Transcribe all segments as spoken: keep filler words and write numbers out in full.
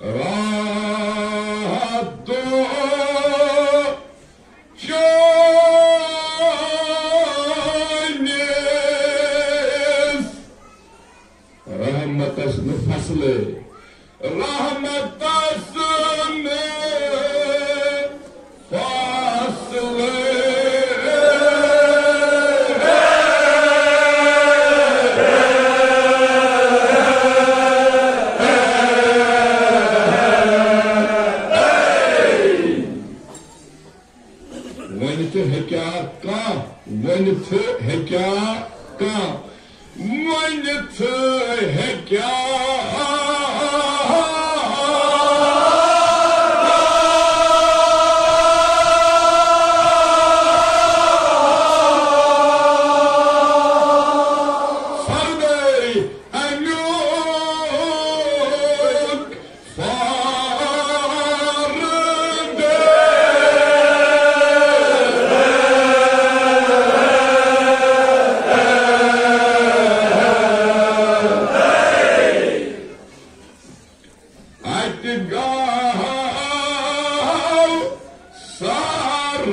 رحمت چٲنِس رحمتس نہٕ فصلے، رحمتس نہٕ فصلے۔ ؤنِتھ ہیٚکیٛاہ کانٛہہ، ؤنِتھ ہیٚکیٛاہ کانٛہہ، ؤنِتھ ہیٚکیٛاہ فردے اَمیُک اتہِ گاو سارٕ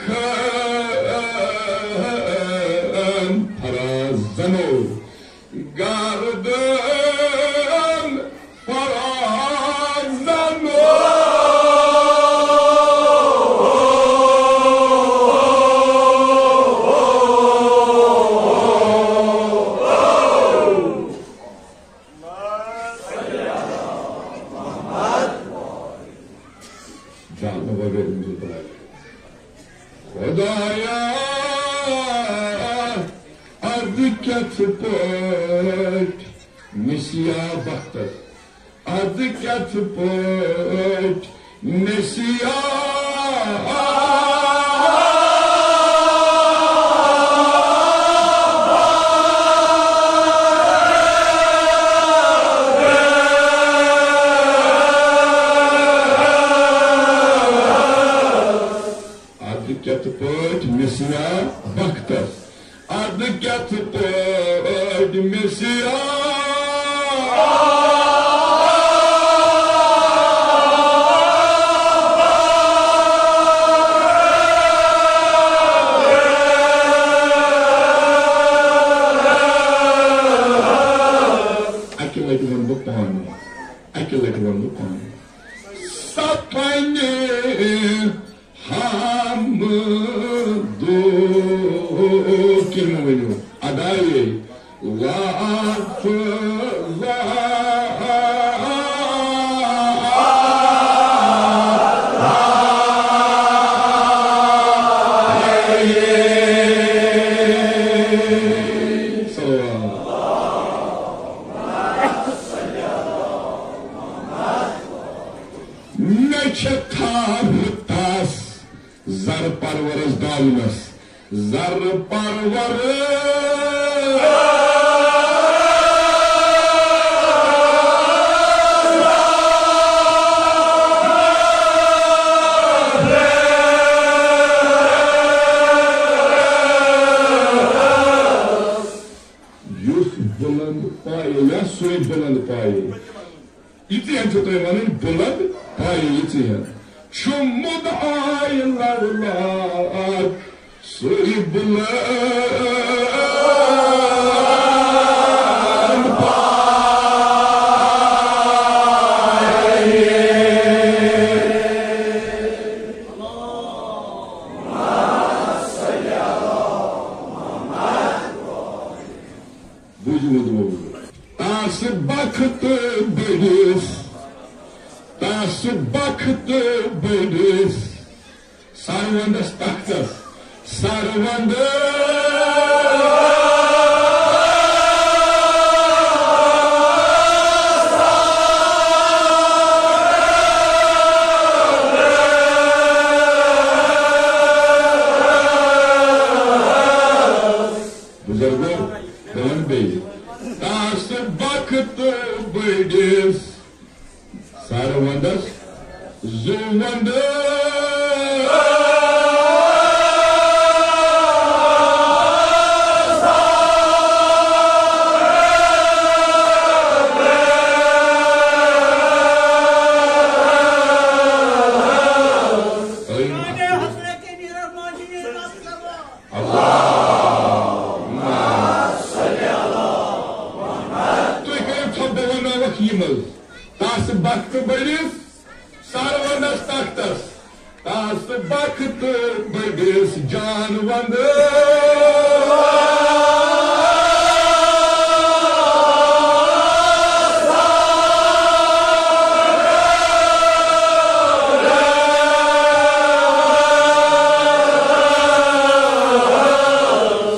کھن فرازنو۔ گردن فرازن۔ خدایا، از کتھ پٲٹھۍ مسیح بختس، از کتھ پٲٹھۍ مسیح۔ ادٕ کیٛاہ تہٕ پٲٹھۍ مسیح بختس، ادٕ کیٛاہ تہٕ پٲٹھۍ مسیح۔ اکہِ لٹہِ ونہٕ بہٕ پانہٕ، اکہِ لٹہِ ونہٕ بہٕ پانہٕ۔ سپنہِ حمدو کِنہٕ ؤنِو ادایے لفظ۔ صلوات۔ مےٚ چھےٚ تھپھ تس زر پرورس دامنس، زر پرور۔ یُس بلند پایہِ یا سُے بلند پایہِ۔ یہِ ژیٖنۍ چھُ تۄہہِ وَنٕنۍ بُلند پایہِ، یہِ ژیٖنۍ چھُ مُدعاے لَرلار، سُے بُلند پایہِ۔ بوٗزِو وۄنۍ دُعا وۄنۍ۔ تاسہٕ بخت بٔڑِس، تاسہٕ بخت بٔڑِس، سروندس تختس، سروندس۔ بزرگو، بہٕ وَنہٕ بیٚیہِ۔ تاسہٕ بخت بٔڑِس، سروندس، زُوندس۔ یہِ منٛز۔ تس بخت بٔڑِس سر ونٛدس تختس، تس بخت بٔڑِس جان ونٛدٕ۔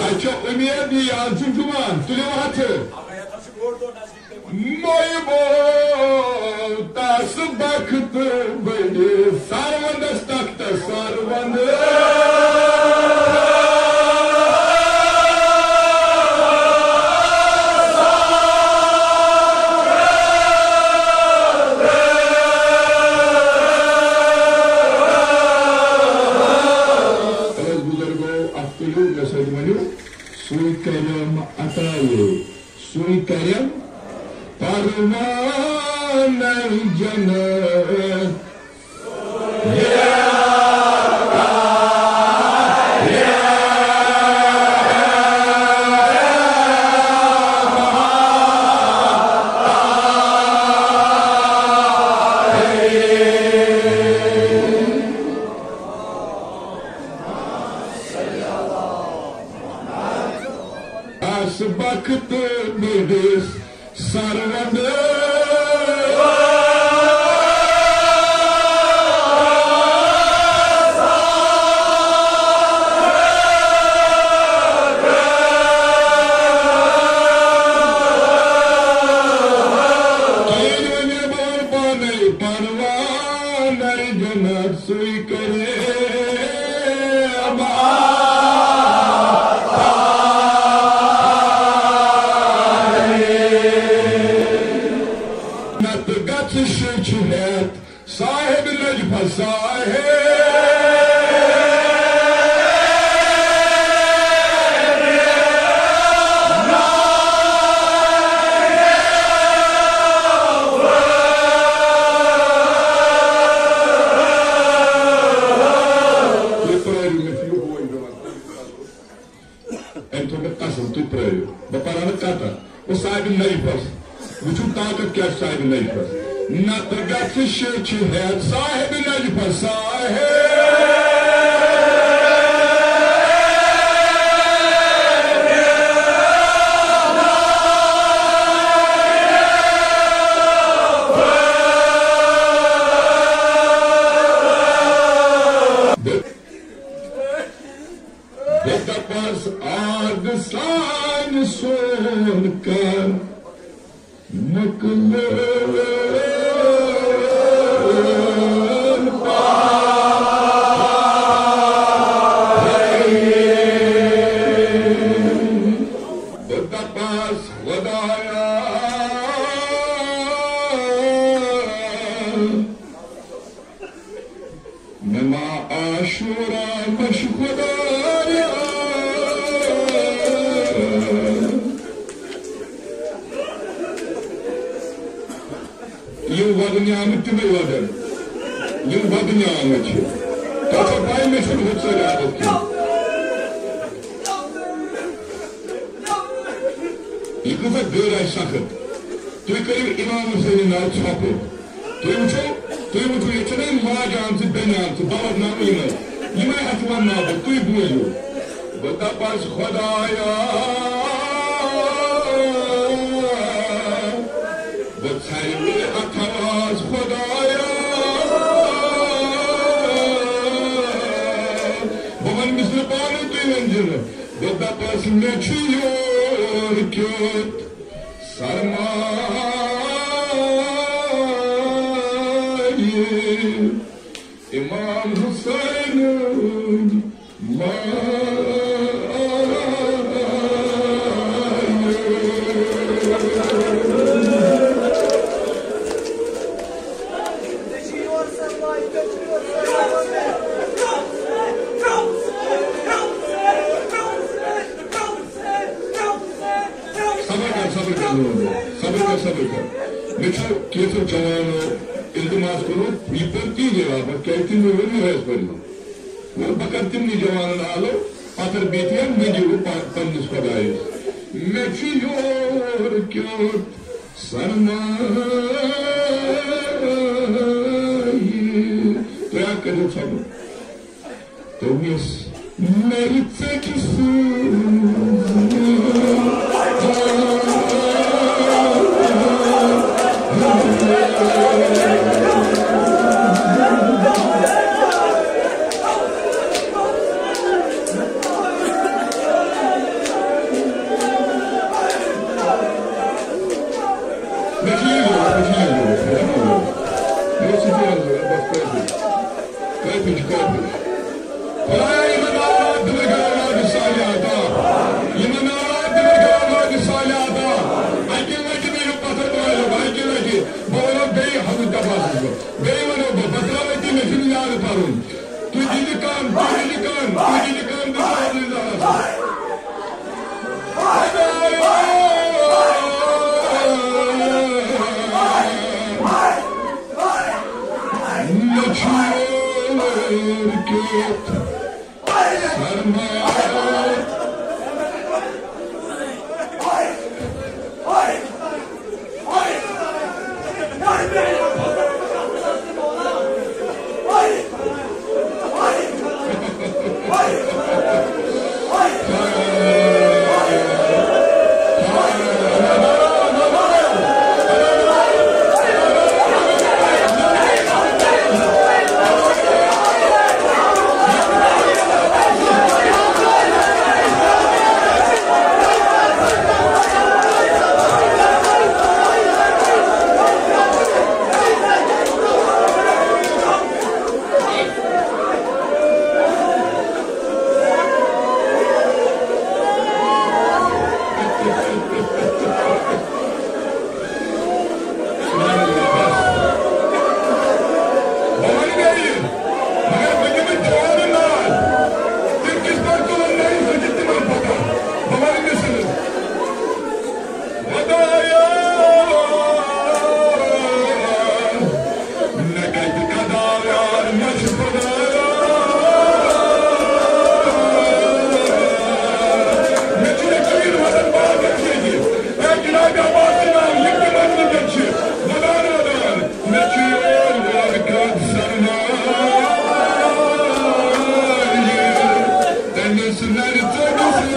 اچھا، اُمید یی، آز چھُ جُمعہ، تُلِو ہتھٕ۔ مویہِ بول تس بخت بٔڑِس سر ونٛدس تختس سر ونٛدٕ۔ عرض بزرگو، اکھ تُلِو مےٚ سۭتۍ ؤنِو، سُے کرم عطا یہِ۔ سُے کرٮ۪م پروانَے جنت۔ آس بخت بٔڑِس سر ونٛدٕ۔ کِہیٖنۍ ؤنِو بہٕ وَنہٕ پانَے، پروانَے جنت۔ سُے کرے عطا۔ نتہٕ گژھِ شیٚچھ ہٮ۪تھ صاحب نجفہ صاحب۔ تُہۍ پرٛٲرِو، مےٚ چھُ یہِ بوے پٮ۪وان۔ أمۍ تھوٚو مےٚ قسم، تُہۍ پرٛٲرِو، بہٕ پَرٕ ہا نہٕ قطع۔ گوٚو صاحبِ نجفس، وٕچھِو طاقت کیٛاہ چھِ صاحبِ نجفس۔ نتہٕ گژھِ شیٚچھ ہٮ۪تھ صاحبِ نجفس صاحب۔ بہٕ دپس آد سان سون کر مۄکلٲوٕن پانے۔ بہٕ دپس خدایا، مےٚ ما آشورا مش خدایا۔ یِم ودنہِ آمٕتۍ تِمے ودن، یِم ودنہِ آمٕتۍ چھِ۔ تۄہہِ چھو پاے، مےٚ چھُنہٕ ہُتھ سۭتۍ عادت کینٛہہ۔ یہِ کۭژاہ گٔر آسہِ سخت۔ تُہۍ کٔرِو امام حسینہِ ناو ژھۄپہٕ۔ تُہۍ وٕچھِو، تُہۍ وٕچھِو، ییٚتہِ چھِنہ یِم ماجہِ آمژٕ، بیٚنہِ آمژٕ، بہٕ ودناوٕ یِمے۔ یِمے ہٮ۪تھ ونناو بہٕ، تُہۍ بوٗزِو۔ بہٕ دپس خدایا، بہٕ ژھرِ وٕنہِ اتھواس خدایا۔ بہٕ ونہٕ أمِس نہٕ پانے، تُہۍ ؤنۍ زِ نہٕ۔ بہٕ دپس مےٚ چھُ یور کیُتھ سرمایہِ امام حسین۔ صبر کر، صبر کر، میون دوست۔ صبر کر، صبر کر۔ مےٚ چھُ کینٛژھو جوانو التماس کوٚرمُت، یہِ پٔر تی جواب، کیٛازِ تِم ؤنِو اَسہِ پٔرمُت۔ وۄنۍ بہٕ کَرٕ تِمنٕے جوانَن آلو، پَتھر بیٚیہِ تہِ مٔنٛگِو پَ-، پنٛنِس خۄدایَس۔ مےٚ چھُ یور کیُتھ سرمایہِ ترٛےٚ کٔرِو ژھۄپہٕ۔ تٔمِس نَرِ ژَٹہِ سوٗز۔ مےٚ چھُ یی ضروٗرت، مےٚ چھُ یی ضروٗرت، مےٚ چھُ یی ضروٗرت۔ مےٚ اوس یہِ چیٖز ضروٗرت، بس کٲفی چھُ۔ کٲفی چھُ، کٲفی چھُ۔ خۄدایا، یِمن ناو راتھ دِمے کامہِ واجہِ صالحہ عطا۔ یِمن ناو راتھ دِمے کامہِ واجہِ صالحہ عطا۔ اَکہِ لٹہِ مےٚ یہِ پتھر بنٲیِو، اَکہِ لٹہِ۔ بہٕ وَنو بیٚیہِ حضرت عباسَس بہٕ۔ بیٚیہِ وَنو بہٕ، بہٕ ترٛاوٕ أتی، مےٚ چھُنہٕ یاد پَرُن۔ تُہۍ دِیِو کٲم، تُہۍ دِیِو کٲم، تُہۍ دِیِو کٲم، تُہۍ دِیِو کٲم۔ مےٚ چھُ یور کیُتھ سرمایہ۔ خۄدایا، مےٚ کَتہِ خۄدا یار، مےٚ چھُ خۄدا یار۔ مےٚ چھُ یقیٖن وطن پاکَس سۭتۍ۔ اے جناب عباس جناب، یِم تہِ مَنزِل چھِ، ودان ودان۔ مےٚ چھُ یور وارٕ کیُتھ سرمایہِ۔ تٔمِس نَرِ ژٔٹِس۔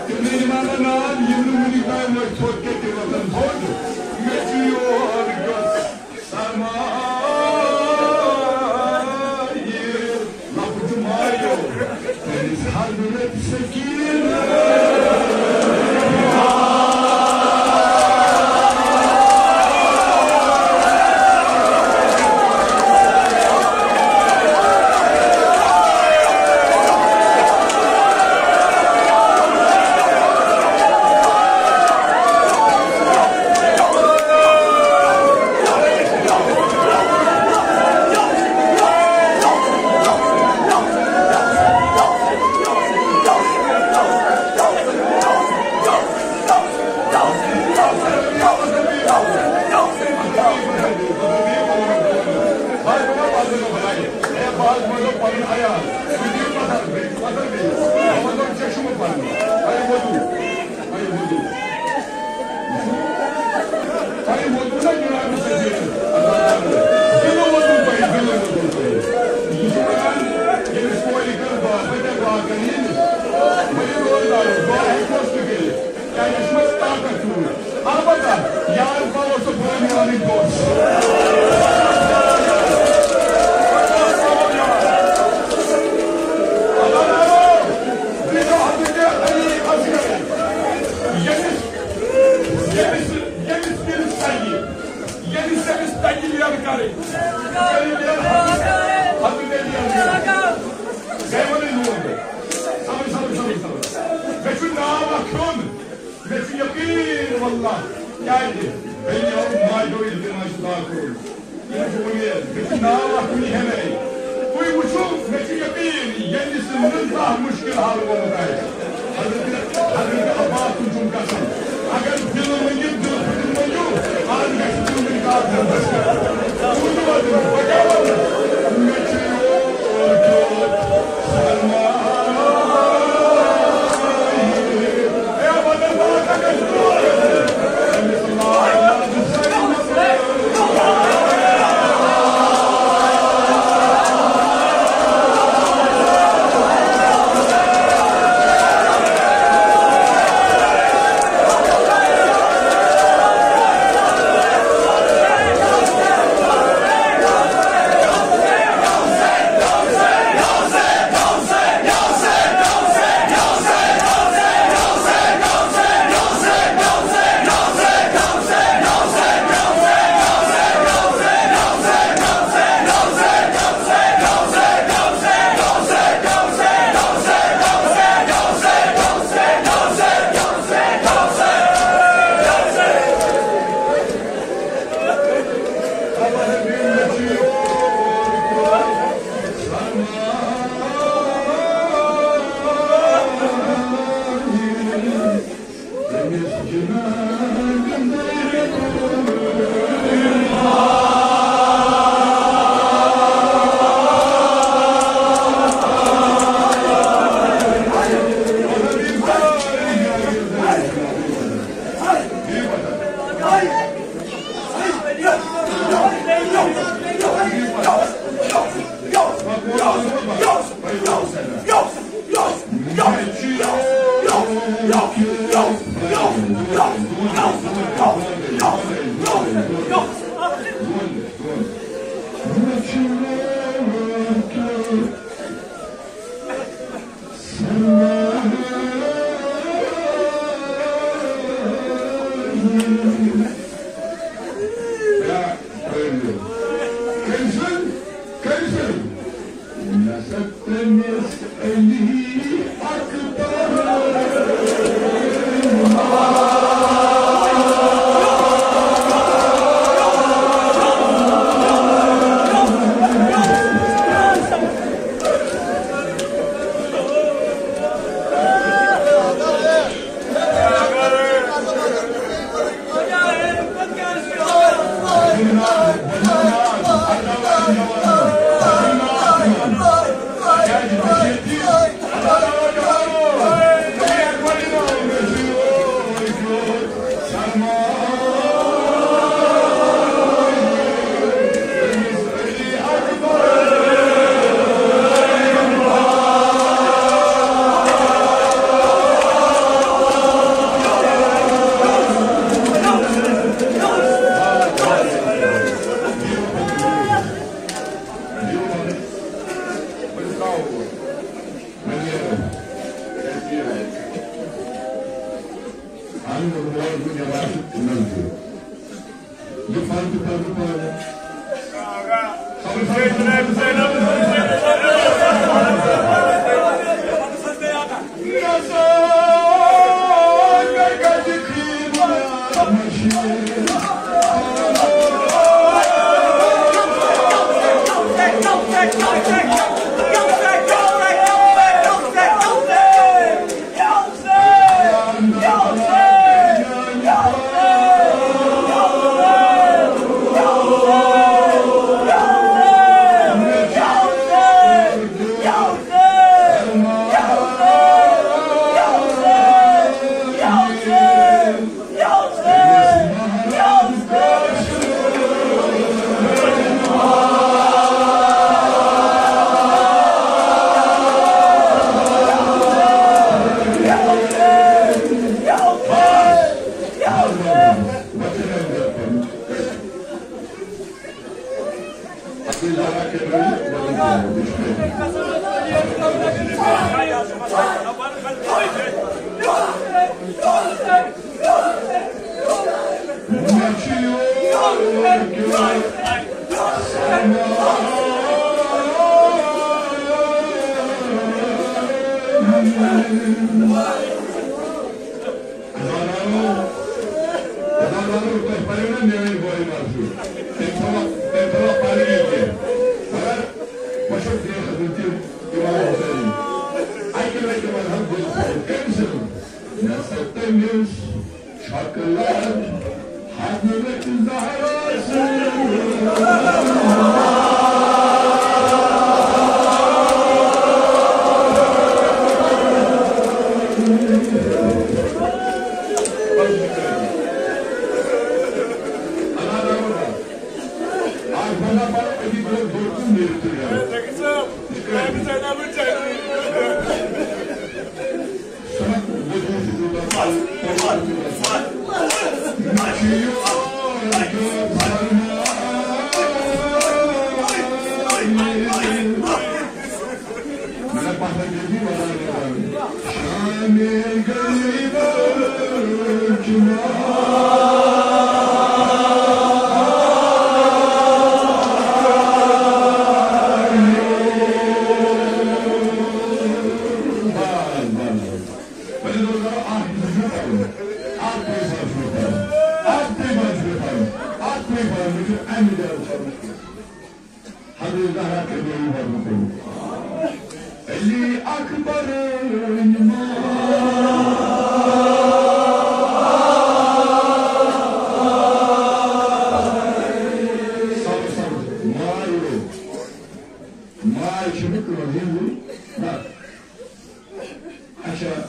تِمنٕے یِمن نہٕ ناد یِم نہٕ وُنیُک تام ٲسۍ تھوٚد کٔرِتھ وۄتھان تھوٚد۔ مےٚ چھُ یور کیُتھ سرمایہِ، لۄکُٹ مایو، تٔمِس حضرت سکیٖنہ۔ دعا ہیٚکوس نہٕ کٔرِتھ، کیٛازِ یہِ چھُ مےٚ طاقت تیوٗت۔ البتہ یار پاوَر سُہ بٲنی اَنٕنۍ دۄس۔ ییٚمِس، ییٚمِس، ییٚمِس تَگہِ، ییٚمِس، ییٚمِس تَگہِ لیر کَرٕنۍ، کَرِ لیر حضرت، حضرت علی اَنُن۔ گٔے وۄنۍ لوٗکھ۔ سمجھ، سمجھ، سمجھ، سمجھ۔ مےٚ چھُ ناو اکھ ہیوٚن۔ مےٚ چھُ یقیٖن واللہ۔ کیٛازِ؟ مےٚ یہِ ماجہِ ہیوٚو ییٚلہِ تٔمۍ آسہِ دُعا کوٚرمُت۔ یہِ چھُ وۄمید۔ مےٚ چھُ ناو اکھ کُنہِ ہٮ۪مے۔ تُہۍ وٕچھِو، مےٚ چھُ یقیٖن، ییٚمِس نہٕ زانٛہہ مُشکِل حل گوٚمُت آسہِ۔ حضرت، حضرت عباس سُنٛد چھُم قسم۔ اگر دِلہٕ مٔنٛگِو، دِلہٕ پھٕٹن مٔنٛگِو، آز گژھِ تُہُنٛدٕے کار دِلہٕ پھٕٹِتھ۔ بوٗزِو حظ، بہٕ کیٛاہ وَنہٕ؟ مےٚ چھُ یور کیُتھ سلمان۔ اے بدر بابا، کَتہِ چھُ؟ عزادارو، عزادارو، تۄہہِ پَرِو نا میٛٲنۍ بٲے مرضی؟ تٔمۍ تھوٚوا، تٔمۍ تھوٚوا پَرٕ یہِ تہِ؟ مگر بہٕ چھُس بے حضرت امام حسین۔ اَکہِ لَٹہِ وَنہٕ ہا بہٕ، کٔمۍ سٕنٛز؟ مےٚ سا تٔمِس شکلہٕ حضرت زہرا سٕنٛز۔ وۄنۍ گوٚو ضروٗرت اکھ چیٖز چھُ پَرُن، اکھ چیٖز چھُ پَرُن، اکھ چیٖز چھُ پَرُن، اکھ چیٖز پَرُن، یہِ چھُ اَمہِ زیادٕ پَرُن۔ حضرت زہرا کٔرۍ مےٚ یہِ وَنُن تۄہہِ۔ علی اکبر نِماز۔ سَبٕز سَبٕز ماے روٚو۔ ماے چھُنہٕ کٕہٕنۍ ہِنٛدُے نہ۔ اچھا،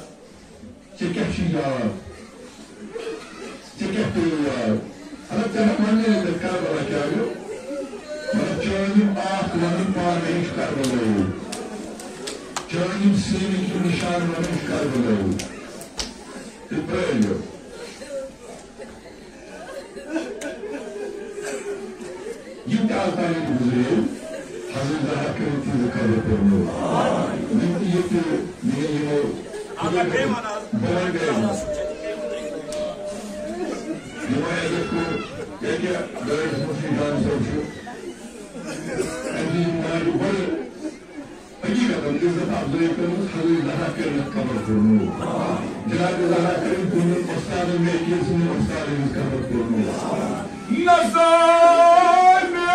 ژےٚ کیٛاہ چھُے یاد؟ ژےٚ کیٛاہ پیٚیہِ یاد؟ مطلب، ژےٚ نہ وَننَے نہٕ تَتہِ کربلا کیٛاہ گوٚو؟ مطلب، چٲنۍ یِم اَتھ وَنُن پانَے چھُ کربلٲیی۔ چٲنۍ یِم سیٖنٕکۍ یِم نِشان وَنُن چھُ کربلٲیی۔ تہٕ پرٛٲرِو۔ یِم تہِ آز تام ییٚتہِ گُزرے، حضرت زہرا کٔرِتھ تِہنٛزِ قبرِ پٮ۪ٹھ نوٗر۔ یِم تہِ ییٚتہِ میٲنۍ یِمو بہٕ وَنہٕ گرِ، یِمو اَتہِ کوٚر، ییٚتہِ دٲرِس منٛز چھُ جان صٲب چھُ، اَمہِ سٕنٛدِ ماجہِ بَڑٕ حقیقتاً عزت افزٲیی کٔرمٕژ، حضرت زہرا کٔرمٕژ قبر پوٚرمُت۔ جناب زہرا کٔرمٕژ پنُن استادن، مےٚ کینٛہہ سٕنٛدٮ۪ن استادن ہٕنٛز قبر پوٚرمُت۔ نہ زانے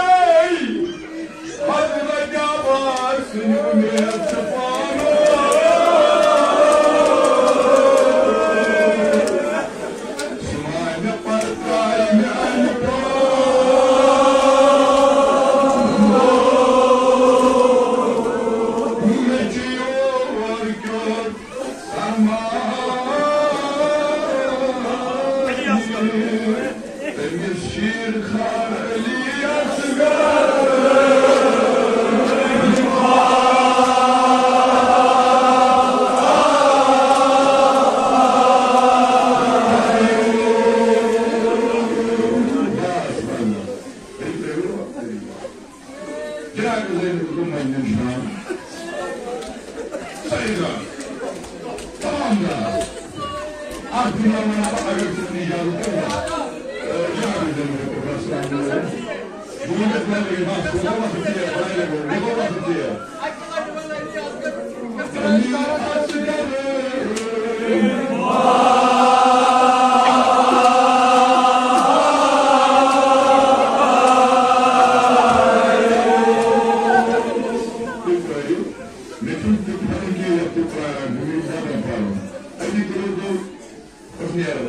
حضرت عباس سٕنٛدِ اُمید چھِ پانہٕ۔ جناب زینب گوٚو مجنون شام۔ سعید جان، تمام جناب۔ اکھ دُنیا وَنان بہٕ، اگر ژےٚ مےٚ اجازت چھےٚ، جناب زینب گوٚو السلام علیکم۔ بہٕ وَنہٕ تۄہہِ، بہٕ کوٗتاہ وقت ژیر، واریاہ گوٚو، مےٚ کوٗتاہ وقت ژیر۔ مےٚ چھُنہٕ تیُتھ پَرُن کینٛہہ، یَتھ تُہۍ پرٛاران چھِو، مےٚ چھُ زیادٕ پَرُن۔ أتی کٔرِو تُہۍ، أسۍ نیرو۔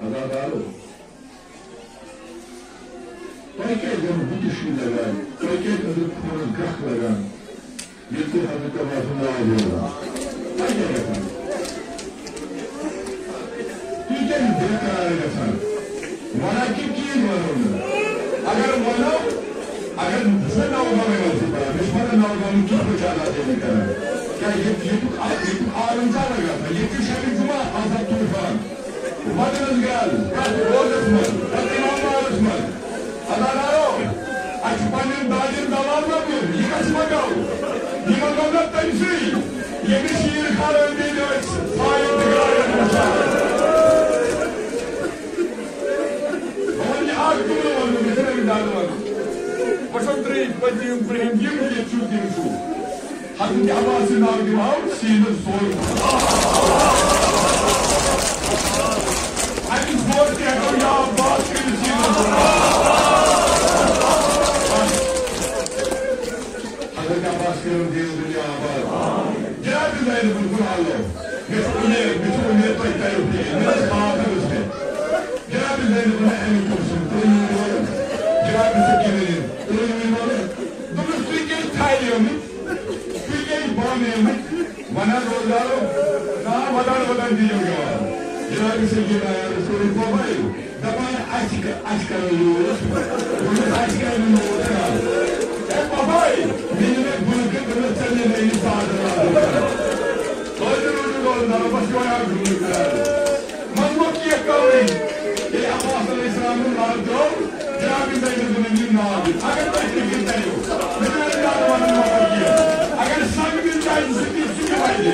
عزادارو، تۄہہِ کیٛازِ زَن بُتھِ شُرۍ لَگان؟ تۄہہِ کیٛازِ أنٛدرٕ خوٗنَس گرٛکھ لَگان؟ ییٚلہِ تُہۍ حضرت عباس سُنٛد ناو بوزان، تۄہہِ کیٛاہ گژھان؟ تُہۍ کیٛازِ بے قرار گژھان؟ وَنان کِتھ کِہیٖنۍ وَنو نہٕ۔ اگر وَنو، اگر زٕ نوجوان ٲسۍ پَران، مےٚ چھُ پَتہ نوجوانَن کِتھ پٲٹھۍ چھِ آزاد ییٚتہِ کران۔ کیٛازِ ییٚتہِ، ییٚتیُک اَکھ، ییٚتیُک عالم زیادٕ گژھان، ییٚتہِ چھُ شبِ جمعہ آسان طوٗفان۔ وَتَن ہٕنٛز گرٛاز، پرٛٮ۪تھ روزَس منٛز، پرٛٮ۪تھ اِمام وارَس منٛز۔ عزادارو، اَسہِ چھُ پنٛنٮ۪ن دادٮ۪ن دَوا لوٚگمُت، یہِ کَس منٛگو؟ یہِ منٛگو نہ تٔمۍ سٕے، ییٚمِس شیٖر خانَن دِتۍ ٲسۍ سایہِ تہٕ گاڑٮ۪ن وٕچھان۔ بہٕ وَنہٕ یہِ اَکھ جُملہٕ وَنہٕ بہٕ، مےٚ چھُنہٕ اَمہِ زیادٕ وَنُن۔ بہٕ چھُس ترٛیٚیِم، پٔتِم، برٛونٛہِم، یِم ییٚتہِ چھُو تِم چھُو۔ حضرت عباس سُنٛد ناو دِمہو سیٖنَس زور۔ اَمہِ زور تہِ ہٮ۪کو یا عباس کٔرِتھ سیٖنَس زور۔ حضرت عباس کٔرِو دین دُنیا آباد۔ جناب زینب القرآن لو۔ مےٚ چھُ اُمید، مےٚ چھُ اُمید تۄہہِ کَرِو دین۔ مےٚ ٲس بات حظ مےٚ۔ جناب زینب القرآن اَمہِ کُن سُن۔ تُہۍ یِیِو یور۔ جناب سکینہ یِن۔ تُہۍ یِیِو یور۔ دوٚپمَس، تُہۍ کیٛازِ ٹھالیمٕتۍ؟ تُہۍ کیٛازِ بانیمٕتۍ؟ وَنان روزدارو، نا وَدان وَدان دیٖزیو جواب۔ جناب سیدنا عرض کوٚرُن، بابا، دَپان اَسہِ کَ-، اَسہِ کَرو یوٗت۔ دوٚپمَس، اَسہِ کَرِ نہٕ یوٗت کانٛہہ۔ اے بابا، مےٚ نِمَے بُلکہٕ، دوٚپمَس، ژےٚ نِمَے یہِ سادٕ وادٕ۔ توتہِ روٗدُن روزدارو، بَس یِہوٚے اَکھ جُملہٕ کَران۔ منٛزٕ گوٚو کینٛہہ کَرُن۔ ییٚلہِ عباس علیہ السلام نہٕ نار درٛاو، جناب زینب العابدین ناو دِتھ۔ اگر تۄہہِ فِکر تَریو، مےٚ چھُنہٕ زیادٕ وَنُن مطلب کینٛہہ۔ اگر سَنگ دِنۍ تہِ آسہِ زٕ تہِ، سُہ تہِ وَنہِ۔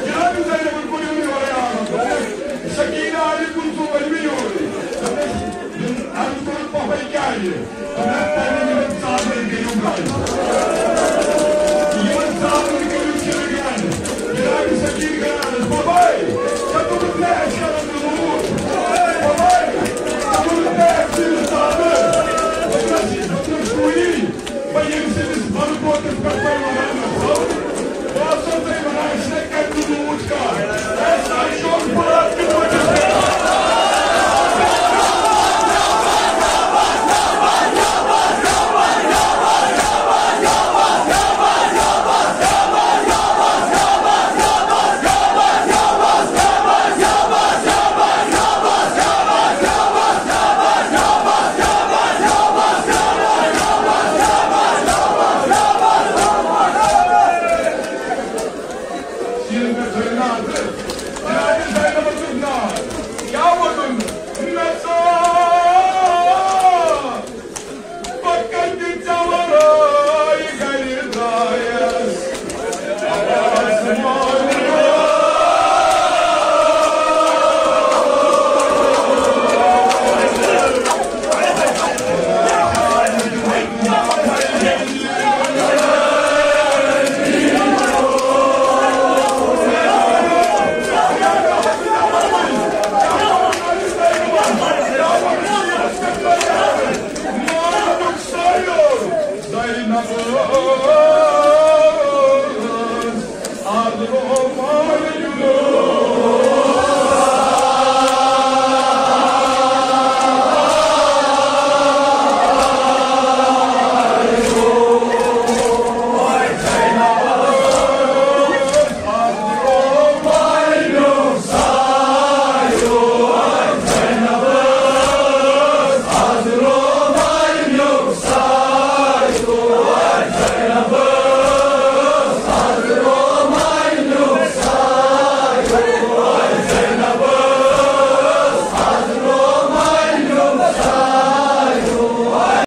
جناب زینبَن کوٚر یِمَن یورَے آرڈر۔ دوٚپُکھ، سکینہ علی کُن سُہ ؤنۍ مےٚ یورَے۔ دوٚپُس، یِم عرض کوٚرُکھ پَپھَے کیٛازِ؟ دوٚپُن، تۄہہِ ؤنِو یِمَن ژادرَن کٔرِو بنٛد۔ یِمَن ژادرَن کٔرِو شِرٕ بنٛد۔ جناب سکینہ گٔے عرض، بَبَے، ژےٚ دوٚپُتھ مےٚ أسۍ کَرو نہٕ لوٗٹھ۔ بَبَے، ژےٚ ووٚنُتھ مےٚ اَسہِ دِیِو ژادر۔ دوٚپنَس، دوٚپنَس، سُے، بہٕ ییٚمہِ سٕنٛدِس بَلبوتَس پٮ۪ٹھ تۄہہِ وَنان ٲسو، بہٕ ٲسو تۄہہِ وَنان، أسۍ چھِنہٕ کَرِ نہٕ لوٗٹھ کانٛہہ۔ اے ساے شور پَران کِتھ پٲٹھۍ چھِ؟ سیٖنَس پٮ۪ٹھ تھٲیِو ناز۔ جناب زینبَس دیُت ناز۔ کیٛاہ ووٚنُن؟ نہ ژٕ بہٕ کَتہِ ژےٚ وَرٲے گَرِ درٛایَس؟